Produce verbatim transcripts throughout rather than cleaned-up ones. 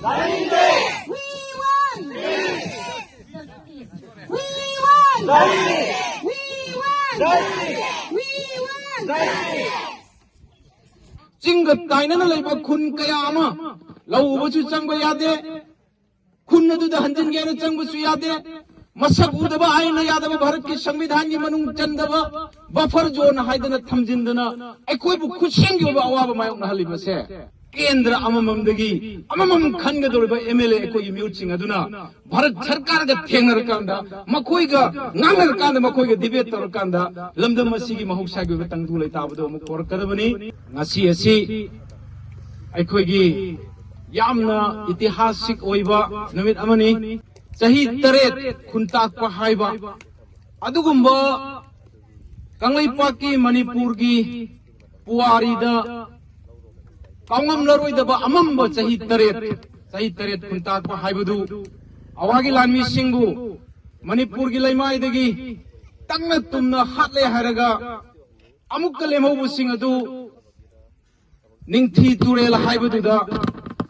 We want justice. We want justice. We want justice. We want justice. ꯆꯤꯡꯒ ꯇꯥꯏꯅꯅ ꯂꯩꯕ ꯈꯨꯟ ꯀꯌꯥ ꯑꯃ ꯂꯧ ꯎꯕꯁꯨ ꯆꯪꯕ ꯌꯥꯗꯦ, ꯈꯨꯟ ꯑꯗꯨꯗ ꯍꯟꯖꯤꯟꯒꯦ ꯍꯥꯏꯅ ꯆꯪꯕꯁꯨ ꯌꯥꯗꯦ, ꯃꯁꯛ ꯎꯗꯕ, ꯑꯥꯏꯟꯅ ꯌꯥꯗꯕ, ꯚꯥꯔꯠꯀꯤ ꯁꯪꯕꯤꯙꯥꯟꯒꯤ ꯃꯅꯨꯡ ꯆꯟꯗꯕ ꯕꯐꯔ ꯖꯣꯟ ꯍꯥꯏꯗꯅ ꯊꯝꯖꯤꯟꯗꯅ ꯑꯩꯈꯣꯏꯕꯨ ꯈꯨꯠꯁꯦꯝꯒꯤ ꯑꯣꯏꯕ ꯑꯋꯥꯕ ꯃꯥꯌꯣꯛꯅꯍꯜꯂꯤꯕꯁꯦ ꯀꯦꯟꯗ꯭ꯔ ꯑꯃꯃꯝꯗꯒꯤ ꯑꯃꯃꯝ ꯈꯟꯒꯗꯧꯔꯤꯕ ꯑꯦꯝ ꯑꯦꯜ ꯑꯦ ꯑꯩꯈꯣꯏꯒꯤ ꯃꯤꯍꯨꯠꯁꯤꯡ ꯑꯗꯨꯅ ꯚꯥꯔꯠ ꯁꯔꯀꯥꯔꯒ ꯊꯦꯡꯅꯔꯀꯥꯟꯗ, ꯃꯈꯣꯏꯒ ꯉꯥꯡꯅꯔꯀꯥꯟꯗ, ꯃꯈꯣꯏꯒ ꯗꯤꯕꯦꯠ ꯇꯧꯔꯀꯥꯟꯗ ꯂꯝꯗꯝ ꯑꯁꯤꯒꯤ ꯃꯍꯧꯁꯥꯒꯤ ꯑꯣꯏꯕ ꯇꯪꯗꯨ ꯂꯩꯇꯥꯕꯗꯣ ꯑꯃꯨꯛ ꯄꯣꯔꯛꯀꯗꯕꯅꯤ꯫ ꯉꯁꯤ ꯑꯁꯤ ꯑꯩꯈꯣꯏꯒꯤ ꯌꯥꯝꯅ ꯏꯇꯤꯍꯥꯁꯤꯛ ꯑꯣꯏꯕ ꯅꯨꯃꯤꯠ ꯑꯃꯅꯤ꯫ ꯆꯍꯤ ꯇꯔꯦꯠ ꯈꯨꯟꯇꯥꯛꯄ ꯍꯥꯏꯕ ꯑꯗꯨꯒꯨꯝꯕ ꯀꯪꯂꯩꯄꯥꯛꯀꯤ, ꯃꯅꯤꯄꯨꯔꯒꯤ ꯄꯨꯋꯥꯔꯤꯗ ꯀꯥꯎꯉꯝꯂꯔꯣꯏꯗꯕ ꯑꯃꯝꯕ ꯆꯍꯤ ꯇꯔꯦꯠ, ꯆꯍꯤ ꯇꯔꯦꯠ ꯈꯨꯟꯇꯥꯛꯄ ꯍꯥꯏꯕꯗꯨ ꯑꯋꯥꯒꯤ ꯂꯥꯟꯃꯤꯁꯤꯡꯕꯨ ꯃꯅꯤꯄꯨꯔꯒꯤ ꯂꯩꯃꯥꯏꯗꯒꯤ ꯇꯛꯅ ꯇꯨꯝꯅ ꯍꯥꯠꯂꯦ ꯍꯥꯏꯔꯒ ꯑꯃꯨꯛꯀ ꯂꯦꯝꯍꯧꯕꯁꯤꯡ ꯑꯗꯨ ꯅꯤꯡꯊꯤ ꯇꯨꯔꯦꯜ ꯍꯥꯏꯕꯗꯨꯗ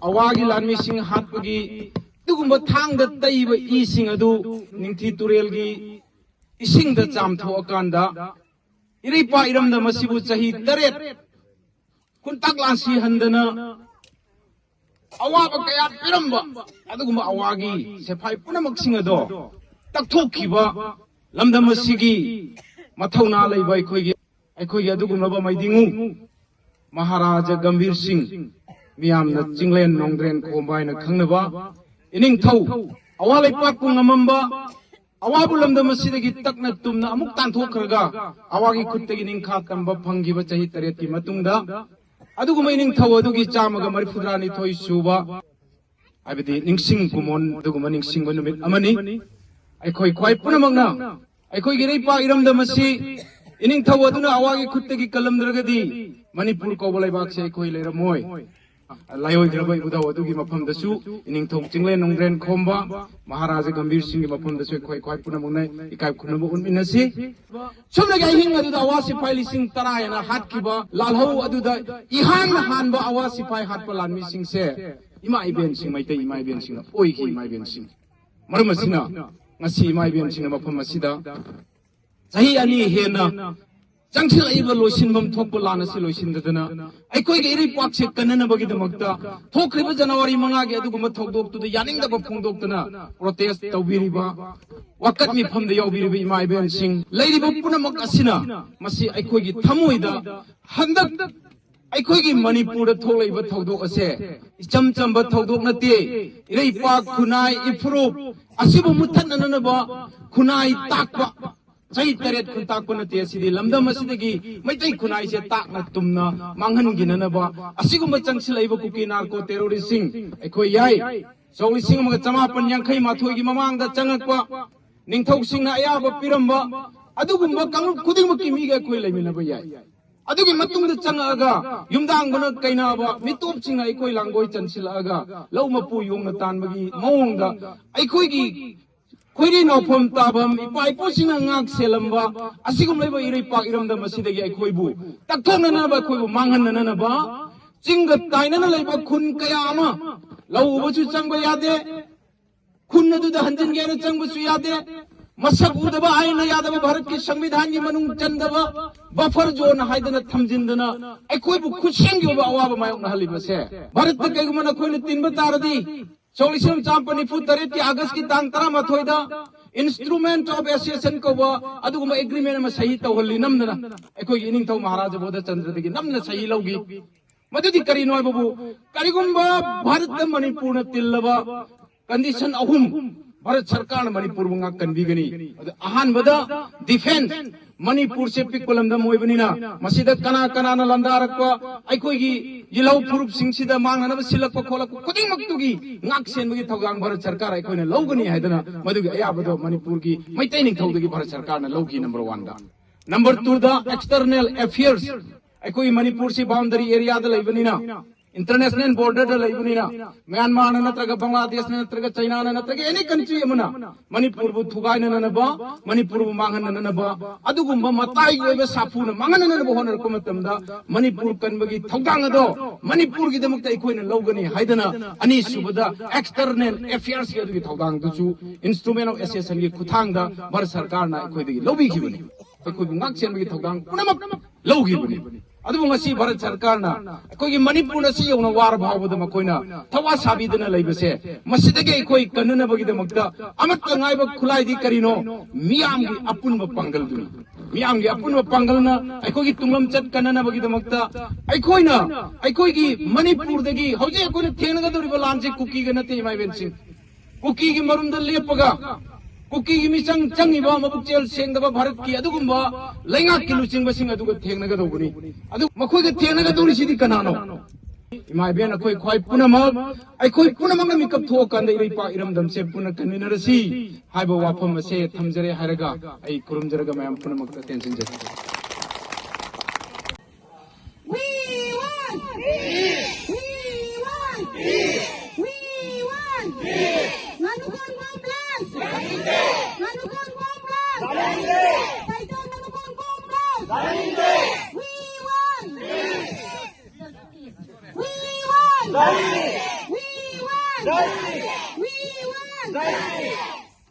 ꯑꯋꯥꯒꯤ ꯂꯥꯟꯃꯤꯁꯤꯡ ꯍꯥꯠꯄꯒꯤ ꯑꯗꯨꯒꯨꯝꯕ ꯊꯥꯡꯗ ꯇꯩꯕ ꯏꯁꯤꯡ ꯑꯗꯨ ꯅꯤꯡꯊꯤ ꯇꯨꯔꯦꯜꯒꯤ ꯏꯁꯤꯡꯗ ꯆꯥꯝꯊꯣꯛꯑꯀꯥꯟꯗ ꯏꯔꯩꯄꯥꯛ ꯏꯔꯝꯗꯝ ꯑꯁꯤꯕꯨ ꯆꯍꯤ ꯇꯔꯦꯠ ꯈꯨꯟꯇꯥꯛ ꯂꯥꯟꯁꯤ ꯍꯟꯗꯅ ꯑꯋꯥꯕ ꯀꯌꯥ ꯄꯤꯔꯝꯕ ꯑꯗꯨꯒꯨꯝꯕ ꯑꯋꯥꯒꯤ ꯁꯦꯐꯥꯏ ꯄꯨꯝꯅꯃꯛꯁꯤꯡ ꯑꯗꯣ ꯇꯛꯊꯣꯛꯈꯤꯕ ꯂꯝꯗꯝ ꯑꯁꯤꯒꯤ ꯃꯊꯧꯅꯥ ꯂꯩꯕ ꯑꯩꯈꯣꯏꯒꯤ, ꯑꯩꯈꯣꯏꯒꯤ ꯑꯗꯨꯒꯨꯝꯂꯕ ꯃꯩꯗꯤꯉꯨ ꯃꯍꯥꯔꯥꯖꯥ ꯒꯝꯚꯤꯔ ꯁꯤꯡ, ꯃꯤꯌꯥꯝꯅ ꯆꯤꯡꯂꯦꯟ ꯅꯣꯡꯗ꯭ꯔꯦꯟ ꯈꯣꯝꯕ ꯍꯥꯏꯅ ꯈꯪꯅꯕ ꯏꯅꯤꯡꯊꯧ, ꯑꯋꯥ ꯂꯩꯄꯥꯛꯄꯨ ꯉꯝꯃꯝꯕ, ꯑꯋꯥꯕ ꯂꯝꯗꯝ ꯑꯁꯤꯗꯒꯤ ꯇꯛꯅ ꯇꯨꯝꯅ ꯑꯃꯨꯛ ꯇꯥꯟꯊꯣꯛꯈ꯭ꯔꯒ ꯑꯋꯥꯒꯤ ꯈꯨꯠꯇꯒꯤ ꯅꯤꯡꯈꯥ ꯇꯝꯕ ꯐꯪꯈꯤꯕ ꯆꯍꯤ ꯇꯔꯦꯠꯀꯤ ꯃꯇꯨꯡꯗ ꯑꯗꯨꯒꯨꯝꯕ ꯏꯅꯤꯡꯊꯧ ꯑꯗꯨꯒꯤ ꯆꯥꯝꯃꯒ ꯃꯔꯤꯐꯨꯇꯔꯥꯅꯤꯊꯣꯏ ꯁꯨꯕ, ꯍꯥꯏꯕꯗꯤ ꯅꯤꯡꯁꯤꯡ ꯀꯨꯃꯣꯟ ꯑꯗꯨꯒꯨꯝꯕ ꯅꯤꯡꯁꯤꯡꯕ ꯅꯨꯃꯤꯠ ꯑꯃꯅꯤ꯫ ꯑꯩꯈꯣꯏ ꯈ꯭ꯋꯥꯏ ꯄꯨꯝꯅꯃꯛꯅ ꯑꯩꯈꯣꯏꯒꯤ ꯏꯔꯩꯄꯥꯛ ꯏꯔꯝꯗꯝ ꯑꯁꯤ ꯏꯅꯤꯡꯊꯧ ꯑꯗꯨꯅ ꯑꯋꯥꯒꯤ ꯈꯨꯠꯇꯒꯤ ꯀꯜꯂꯝꯗ꯭ꯔꯒꯗꯤ ꯃꯅꯤꯄꯨꯔ ꯀꯧꯕ ꯂꯩꯕꯥꯛꯁꯦ ꯑꯩꯈꯣꯏ ꯂꯩꯔꯝꯃꯣꯏ꯫ ꯂꯥꯏꯑꯣꯏꯈ꯭ꯔꯕ ꯏꯕꯨꯙꯧ ꯑꯗꯨꯒꯤ ꯃꯐꯝꯗꯁꯨ, ꯏꯅꯤꯡꯊꯧ ꯆꯤꯡꯂꯦꯟ ꯅꯣꯡꯗ꯭ꯔꯦꯟ ꯈꯣꯝꯕ ꯃꯍꯥꯔꯥꯖꯥ ꯒꯝꯚꯤꯔ ꯁꯤꯡꯒꯤ ꯃꯐꯝꯗꯁꯨ ꯑꯩꯈꯣꯏ ꯈ꯭ꯋꯥꯏ ꯄꯨꯝꯅꯃꯛꯅ ꯏꯀꯥꯏ ꯈꯨꯝꯅꯕ ꯎꯠꯃꯤꯟꯅꯁꯤ꯫ ꯁꯨꯞꯅꯒꯤ ꯑꯍꯤꯡ ꯑꯗꯨꯗ ꯑꯋꯥ ꯁꯤꯐꯥꯏ ꯂꯤꯁꯤꯡ ꯇꯔꯥ ꯍꯦꯟꯅ ꯍꯥꯠꯈꯤꯕ ꯂꯥꯜꯍꯧ ꯑꯗꯨꯗ ꯏꯍꯥꯟ ꯍꯥꯟꯕ ꯑꯋꯥ ꯁꯤꯐꯥꯏ ꯍꯥꯠꯄ ꯂꯥꯟꯃꯤꯁꯤꯡꯁꯦ ꯏꯃꯥ ꯏꯕꯦꯟꯁꯤꯡ, ꯃꯩꯇꯩ ꯏꯃꯥ ꯏꯕꯦꯟꯁꯤꯡꯅ ꯑꯣꯏꯈꯤ꯫ ꯏꯃꯥ ꯏꯕꯦꯟꯁꯤꯡ, ꯃꯔꯝ ꯑꯁꯤꯅ ꯉꯁꯤ ꯏꯃꯥ ꯏꯕꯦꯟꯁꯤꯡꯅ ꯃꯐꯝ ꯑꯁꯤꯗ ꯆꯍꯤ ꯑꯅꯤ ꯍꯦꯟꯅ ꯆꯪꯁꯤꯜꯂꯛꯏꯕ ꯂꯣꯏꯁꯤꯟꯐꯝ ꯊꯣꯛꯄ ꯂꯥꯟ ꯑꯁꯤ ꯂꯣꯏꯁꯤꯟꯗꯗꯅ ꯑꯩꯈꯣꯏꯒꯤ ꯏꯔꯩꯄꯥꯛꯁꯦ ꯀꯟꯅꯅꯕꯒꯤꯗꯃꯛꯇ ꯊꯣꯛꯈ꯭ꯔꯤꯕ ꯖꯅꯋꯥꯔꯤ ꯃꯉꯥꯒꯤ ꯑꯗꯨꯒꯨꯝꯕ ꯊꯧꯗꯣꯛꯇꯨꯗ ꯌꯥꯅꯤꯡꯗꯕ ꯐꯣꯡꯗꯣꯛꯇꯨꯅ ꯄ꯭ꯔꯣꯇꯦꯁ ꯇꯧꯕꯤꯔꯤꯕ ꯋꯥꯀꯠ ꯃꯤꯐꯝꯗ ꯌꯥꯎꯕꯤꯔꯤꯕ ꯏꯃꯥ ꯏꯕꯦꯟꯁꯤꯡ, ꯂꯩꯔꯤꯕ ꯄꯨꯝꯅꯃꯛ ꯑꯁꯤꯅ ꯃꯁꯤ ꯑꯩꯈꯣꯏꯒꯤ ꯊꯃꯣꯏꯗ ꯍꯟꯗꯛ ꯑꯩꯈꯣꯏꯒꯤ ꯃꯅꯤꯄꯨꯔꯗ ꯊꯣꯛꯂꯛꯏꯕ ꯊꯧꯗꯣꯛ ꯑꯁꯦ ꯏꯆꯝ ꯆꯝꯕ ꯊꯧꯗꯣꯛ ꯅꯠꯇꯦ꯫ ꯏꯔꯩꯄꯥꯛ, ꯈꯨꯟꯅꯥꯏ, ꯏꯐꯨꯔꯨꯞ ꯑꯁꯤꯕꯨ ꯃꯨꯠꯊꯠꯅꯅꯕ ꯈꯨꯟꯅꯥꯏ ꯇꯥꯛꯄ, ꯆꯍꯤ ꯇꯔꯦꯠ ꯈꯨꯟꯇꯥꯛꯄ ꯅꯠꯇꯦ꯫ ꯑꯁꯤꯗꯤ ꯂꯝꯗꯝ ꯑꯁꯤꯗꯒꯤ ꯃꯩꯇꯩ ꯈꯨꯟꯅꯥꯏꯁꯦ ꯇꯥꯛꯅ ꯇꯨꯝꯅ ꯃꯥꯡꯍꯟꯈꯤꯅꯅꯕ ꯑꯁꯤꯒꯨꯝꯕ ꯆꯪꯁꯤꯜꯂꯛꯏꯕ ꯀꯨꯀꯤ ꯅꯥꯔꯀꯣ ꯇꯦꯔꯣꯔꯤꯁꯁꯤꯡ ꯑꯩꯈꯣꯏ ꯌꯥꯏ꯫ ꯁꯣꯛ ꯂꯤꯁꯤꯡ ꯑꯃꯒ ꯆꯃꯥꯄꯟ ꯌꯥꯡꯈꯩ ꯃꯥꯊꯣꯏꯒꯤ ꯃꯃꯥꯡꯗ ꯆꯪꯉꯛꯄ ꯅꯤꯡꯊꯧꯁꯤꯡꯅ ꯑꯌꯥꯕ ꯄꯤꯔꯝꯕ ꯑꯗꯨꯒꯨꯝꯕ ꯀꯥꯡꯂꯨꯞ ꯈꯨꯗꯤꯡꯃꯛꯀꯤ ꯃꯤꯒ ꯑꯩꯈꯣꯏ ꯂꯩꯃꯤꯟꯅꯕ ꯌꯥꯏ꯫ ꯑꯗꯨꯒꯤ ꯃꯇꯨꯡꯗ ꯆꯪꯉꯛꯑꯒ ꯌꯨꯝꯗꯥꯡꯕꯅ ꯀꯩꯅꯥꯕ ꯃꯤꯇꯣꯞꯁꯤꯡꯅ ꯑꯩꯈꯣꯏ ꯂꯥꯡꯒꯣꯏ ꯆꯟꯁꯤꯜꯂꯛꯑꯒ ꯂꯧ ꯃꯄꯨ ꯌꯣꯡꯅ ꯇꯥꯟꯕꯒꯤ ꯃꯑꯣꯡꯗ ꯑꯩꯈꯣꯏꯒꯤ ꯈꯣꯏꯔꯤ ꯅꯥꯎꯐꯝ ꯇꯥꯐꯝ ꯏꯄꯥ ꯏꯄꯨꯁꯤꯡꯅ ꯉꯥꯛ ꯁꯦꯜꯂꯝꯕ ꯑꯁꯤꯒꯨꯝꯂꯕ ꯏꯔꯩꯄꯥꯛ ꯏꯔꯝꯗꯝ ꯑꯁꯤꯗꯒꯤ ꯑꯩꯈꯣꯏꯕꯨ ꯇꯛꯊꯣꯛꯅꯅꯕ, ꯑꯩꯈꯣꯏꯕꯨ ꯃꯥꯡꯍꯟꯅꯅꯕ ꯆꯤꯡꯒ ꯇꯥꯏꯅꯅ ꯂꯩꯕ ꯈꯨꯟ ꯀꯌꯥ ꯑꯃ ꯂꯧ ꯎꯕꯁꯨ ꯆꯪꯕ ꯌꯥꯗꯦ, ꯈꯨꯟ ꯑꯗꯨꯗ ꯍꯟꯖꯤꯟꯒꯦ ꯍꯥꯏꯅ ꯆꯪꯕꯁꯨ ꯌꯥꯗꯦ꯫ ꯃꯁꯛ ꯎꯗꯕ, ꯑꯥꯏꯟꯅ ꯌꯥꯗꯕ, ꯚꯥꯔꯠꯀꯤ ꯁꯪꯕꯤꯙꯥꯟꯒꯤ ꯃꯅꯨꯡ ꯆꯟꯗꯕ ꯕꯐꯔ ꯖꯣꯟ ꯍꯥꯏꯗꯅ ꯊꯝꯖꯤꯟꯗꯅ ꯑꯩꯈꯣꯏꯕꯨ ꯈꯨꯠꯁꯦꯝꯒꯤ ꯑꯣꯏꯕ ꯑꯋꯥꯕ ꯃꯥꯌꯣꯛꯅꯍꯜꯂꯤꯕꯁꯦ, ꯚꯥꯔꯠꯇ ꯀꯩꯒꯨꯝꯕ ꯅꯈꯣꯏꯅ ꯇꯤꯟꯕ ꯇꯥꯔꯗꯤ, ꯁꯣꯛ ꯂꯤꯁꯤꯡ ꯑꯃ ꯆꯥꯃꯥꯄꯟ ꯅꯤꯐꯨ ꯇꯔꯦꯠꯀꯤ ꯑꯥꯒꯁꯀꯤ ꯇꯥꯡ ꯇꯔꯥꯃꯥꯊꯣꯏꯗ Instrument of Association ꯀꯧꯕ ꯑꯗꯨꯒꯨꯝꯕ ꯑꯦꯒ꯭ꯔꯤꯃꯦꯟ ꯑꯃ ꯁꯍꯤ ꯇꯧꯍꯜꯂꯤ ꯅꯝꯗꯅ ꯑꯩꯈꯣꯏꯒꯤ ꯏꯅꯤꯡꯊꯧ ꯃꯍꯥꯔꯥꯖꯥ ꯕꯣꯙꯆꯟꯗ꯭ꯔꯗꯒꯤ ꯅꯝꯅ ꯁꯍꯤ ꯂꯧꯈꯤ꯫ ꯃꯗꯨꯗꯤ ꯀꯔꯤꯅꯣ ꯍꯥꯏꯕꯕꯨ, ꯀꯔꯤꯒꯨꯝꯕ ꯚꯥꯔꯠꯇ ꯃꯅꯤꯄꯨꯔꯅ ꯇꯤꯜꯂꯕ ꯀꯟꯗꯤꯁꯟ ꯑꯍꯨꯝ ꯚꯥꯔꯠ ꯁꯔꯀꯥꯔꯅ ꯃꯅꯤꯄꯨꯔꯕꯨ ꯉꯥꯛ ꯀꯟꯕꯤꯒꯅꯤ꯫ ꯑꯗꯨ ꯑꯍꯥꯟꯕꯗ ꯗꯤꯐꯦꯟꯁ, ꯃꯅꯤꯄꯨꯔꯁꯦ ꯄꯤꯛꯄ ꯂꯝꯗꯝ ꯑꯣꯏꯕꯅꯤꯅ ꯃꯁꯤꯗ ꯀꯅꯥ ꯀꯅꯥꯅ ꯂꯥꯟꯗꯥꯔꯛꯄ, ꯑꯩꯈꯣꯏꯒꯤ ꯌꯦꯜꯍꯧ ꯐꯨꯔꯨꯞꯁꯤꯡꯁꯤꯗ ꯃꯥꯡꯅꯅꯕ ꯁꯤꯜꯂꯛꯄ ꯈꯣꯠꯂꯛꯄ ꯈꯨꯗꯤꯡꯃꯛꯇꯨꯒꯤ ꯉꯥꯛ ꯁꯦꯟꯕꯒꯤ ꯊꯧꯗꯥꯡ ꯚꯥꯔꯠ ꯁꯔꯀꯥꯔ ꯑꯩꯈꯣꯏꯅ ꯂꯧꯒꯅꯤ ꯍꯥꯏꯗꯅ ꯃꯗꯨꯒꯤ ꯑꯌꯥꯕꯗꯣ ꯃꯅꯤꯄꯨꯔꯒꯤ ꯃꯩꯇꯩ ꯅꯤꯡꯊꯧꯗꯒꯤ ꯚꯥꯔꯠ ꯁꯔꯀꯥꯔꯅ ꯂꯧꯈꯤ꯫ ꯅꯝꯕꯔ ꯋꯥꯟꯗ꯫ ꯅꯝꯕꯔ ꯇꯨꯗ, external affairs, ꯑꯩꯈꯣꯏ ꯃꯅꯤꯄꯨꯔꯁꯤ ꯕꯥꯎꯟꯗꯔꯤ ꯑꯦꯔꯤꯌꯥꯗ ꯂꯩꯕꯅꯤꯅ ꯏꯟꯇꯔꯅꯦꯁꯅꯦꯜ ꯕꯣꯔꯗꯔꯗ ꯂꯩꯕꯅꯤꯅ, ꯃ꯭ꯌꯥꯟꯃꯥꯔꯅ ꯅꯠꯇ꯭ꯔꯒ ꯕꯪꯒ꯭ꯂꯥꯗꯦꯁꯅ ꯅꯠꯇ꯭ꯔꯒ ꯆꯩꯅꯥꯅ ꯅꯠꯇ꯭ꯔꯒ ꯑꯦꯅꯤ ꯀꯟꯇ꯭ꯔꯤ ꯑꯃꯅ ꯃꯅꯤꯄꯨꯔꯕꯨ ꯊꯨꯒꯥꯏꯅꯅꯕ, ꯃꯅꯤꯄꯨꯔꯕꯨ ꯃꯥꯡꯍꯟꯅꯅꯕ ꯑꯗꯨꯒꯨꯝꯕ ꯃꯇꯥꯏꯒꯤ ꯑꯣꯏꯕ ꯁꯥꯐꯨꯅ ꯃꯥꯡꯍꯟꯅꯅꯕ ꯍꯣꯠꯅꯔꯛꯄ ꯃꯇꯝꯗ, ꯃꯅꯤꯄꯨꯔ ꯀꯟꯕꯒꯤ ꯊꯧꯗꯥꯡ ꯑꯗꯣ ꯃꯅꯤꯄꯨꯔꯒꯤꯗꯃꯛꯇ ꯑꯩꯈꯣꯏꯅ ꯂꯧꯒꯅꯤ ꯍꯥꯏꯗꯅ, ꯑꯅꯤꯁꯨꯕꯗ ꯑꯦꯛꯁꯇꯔꯅꯦꯜ ꯑꯦꯐꯤꯌꯔꯁꯀꯤ ꯑꯗꯨꯒꯤ ꯊꯧꯗꯥꯡꯗꯨꯁꯨ ꯏꯟꯁꯇ꯭ꯔꯨꯃꯦꯟ ꯑꯣꯐ ꯑꯦꯁꯦꯁꯟꯒꯤ ꯈꯨꯠꯊꯥꯡꯗ ꯚꯥꯔꯠ ꯁꯔꯀꯥꯔꯅ ꯑꯩꯈꯣꯏꯗꯒꯤ ꯂꯧꯕꯤꯈꯤꯕꯅꯤ꯫ ꯑꯩꯈꯣꯏꯕꯨ ꯉꯥꯛ ꯁꯦꯟꯕꯒꯤ ꯊꯧꯗꯥꯡ ꯄꯨꯝꯅꯃꯛ ꯂꯧꯈꯤꯕꯅꯤ꯫ ꯑꯗꯨꯕꯨ ꯉꯁꯤ ꯚꯥꯔꯠ ꯁꯔꯀꯥꯔꯅ ꯑꯩꯈꯣꯏꯒꯤ ꯃꯅꯤꯄꯨꯔ ꯑꯁꯤ ꯌꯧꯅ ꯋꯥꯔ ꯐꯥꯎꯕꯗ ꯃꯈꯣꯏꯅ ꯊꯋꯥ ꯁꯥꯕꯤꯗꯅ ꯂꯩꯕꯁꯦ, ꯃꯁꯤꯗꯒꯤ ꯑꯩꯈꯣꯏ ꯀꯟꯅꯅꯕꯒꯤꯗꯃꯛꯇ ꯑꯃꯠꯇ ꯉꯥꯏꯕ ꯈꯨꯠꯂꯥꯏꯗꯤ ꯀꯔꯤꯅꯣ? ꯃꯤꯌꯥꯝꯒꯤ ꯑꯄꯨꯟꯕ ꯄꯥꯡꯒꯜꯗꯨꯅꯤ꯫ ꯃꯤꯌꯥꯝꯒꯤ ꯑꯄꯨꯟꯕ ꯄꯥꯡꯒꯜꯅ ꯑꯩꯈꯣꯏꯒꯤ ꯇꯨꯡꯂꯝꯆꯠ ꯀꯟꯅꯅꯕꯒꯤꯗꯃꯛꯇ ꯑꯩꯈꯣꯏꯅ, ꯑꯩꯈꯣꯏꯒꯤ ꯃꯅꯤꯄꯨꯔꯗꯒꯤ ꯍꯧꯖꯤꯛ ꯑꯩꯈꯣꯏꯅ ꯊꯦꯡꯅꯒꯗꯧꯔꯤꯕ ꯂꯥꯟꯁꯤ ꯀꯨꯀꯤꯒ ꯅꯠꯇꯦ, ꯏꯃꯥ ꯏꯕꯦꯟꯁꯤꯡ꯫ ꯀꯨꯀꯤꯒꯤ ꯃꯔꯨꯝꯗ ꯂꯦꯞꯄꯒ ꯀꯨꯀꯤꯒꯤ ꯃꯤꯆꯪ ꯆꯪꯉꯤꯕ, ꯃꯕꯨꯛꯆꯦꯜ ꯁꯦꯡꯗꯕ ꯚꯥꯔꯠꯀꯤ ꯑꯗꯨꯒꯨꯝꯕ ꯂꯩꯉꯥꯛꯀꯤ ꯂꯨꯆꯤꯡꯕꯁꯤꯡ ꯑꯗꯨꯒ ꯊꯦꯡꯅꯒꯗꯧꯕꯅꯤ꯫ ꯑꯗꯨ ꯃꯈꯣꯏꯒ ꯊꯦꯡꯅꯒꯗꯧꯔꯤꯁꯤꯗꯤ ꯀꯅꯥꯅꯣ? ꯏꯃꯥ ꯏꯕꯦꯟ, ꯑꯩꯈꯣꯏ ꯈ꯭ꯋꯥꯏ ꯄꯨꯝꯅꯃꯛ, ꯑꯩꯈꯣꯏ ꯄꯨꯝꯅꯃꯛꯅ ꯃꯤꯀꯞ ꯊꯣꯛꯑꯀꯥꯟꯗ ꯏꯔꯩꯄꯥꯛ ꯏꯔꯝꯗꯝꯁꯦ ꯄꯨꯟꯅ ꯀꯟꯃꯤꯟꯅꯔꯁꯤ ꯍꯥꯏꯕ ꯋꯥꯐꯝ ꯑꯁꯦ ꯊꯝꯖꯔꯦ ꯍꯥꯏꯔꯒ ꯑꯩ ꯈꯨꯔꯨꯝꯖꯔꯒ ꯃꯌꯥꯝ ꯄꯨꯝꯅꯃꯛꯇ ꯇꯦꯟꯁꯤꯟꯖꯔꯤ꯫ We want! We want! We want! Nganukhon Wong Plus! Nganukhon Wong Plus! Saigon Nganukhon Wong Plus! We want! We want! We want! We want!